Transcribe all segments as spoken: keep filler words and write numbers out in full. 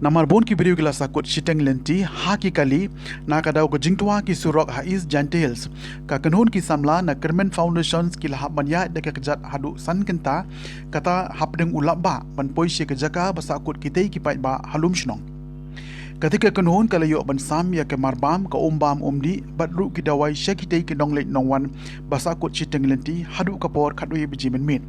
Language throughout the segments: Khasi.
Namar bun ki briew ki la sahkut shiteng lynti ha ki kali na ka daw ka jingtwa ki surok ha East Jaintia Hills, ka kynhun ki samla na Kyrmen Foundations ki la hap ban ïaid da ka kjat haduh san kynta, kata hapdeng u lap bah ban poi sha ka jaka ba sahkut kitei ki paidbah ha Lumshnong. Kata ka kynhun ka la ïoh ban sam ïa ka marbam, ka umbam umdih bad ruh ki dawai sha kitei ki nongleit nongwan ba sahkut shiteng lynti haduh ka por khatwei baje mynmiet.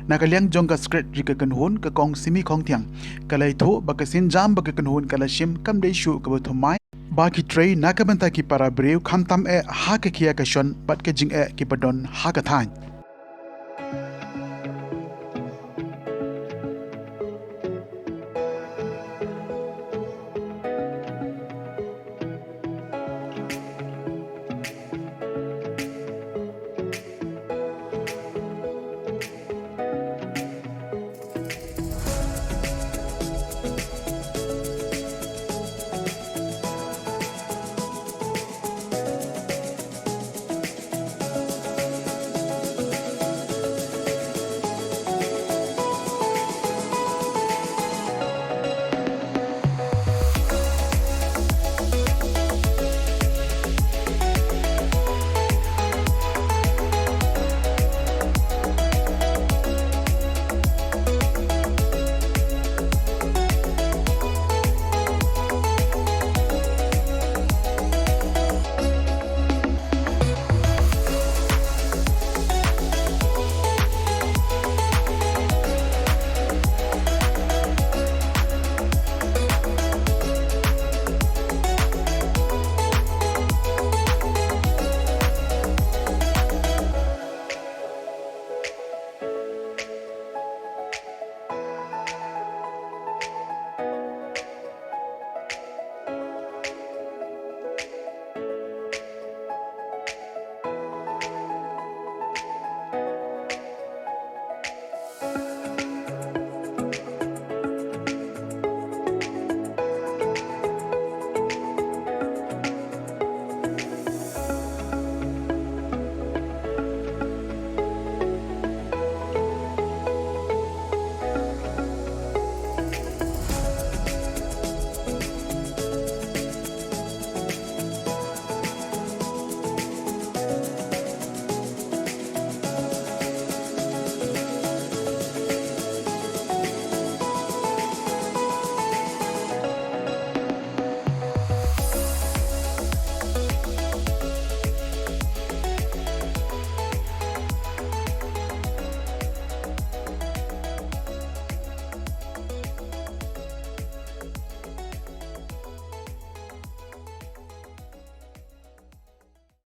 Na ka liang jong ka Secretary ka kynhun, ka Kong Simi Khongthiang, ka la ïathuh ba ka sienjam ba ka kynhun ka la shim kam dei shuh kaba thymmai, ba ki trei na ka bynta ki para briew, khamtam eh ha ka khia ka shon bad ka jingeh kiba don ha ka thaiñ.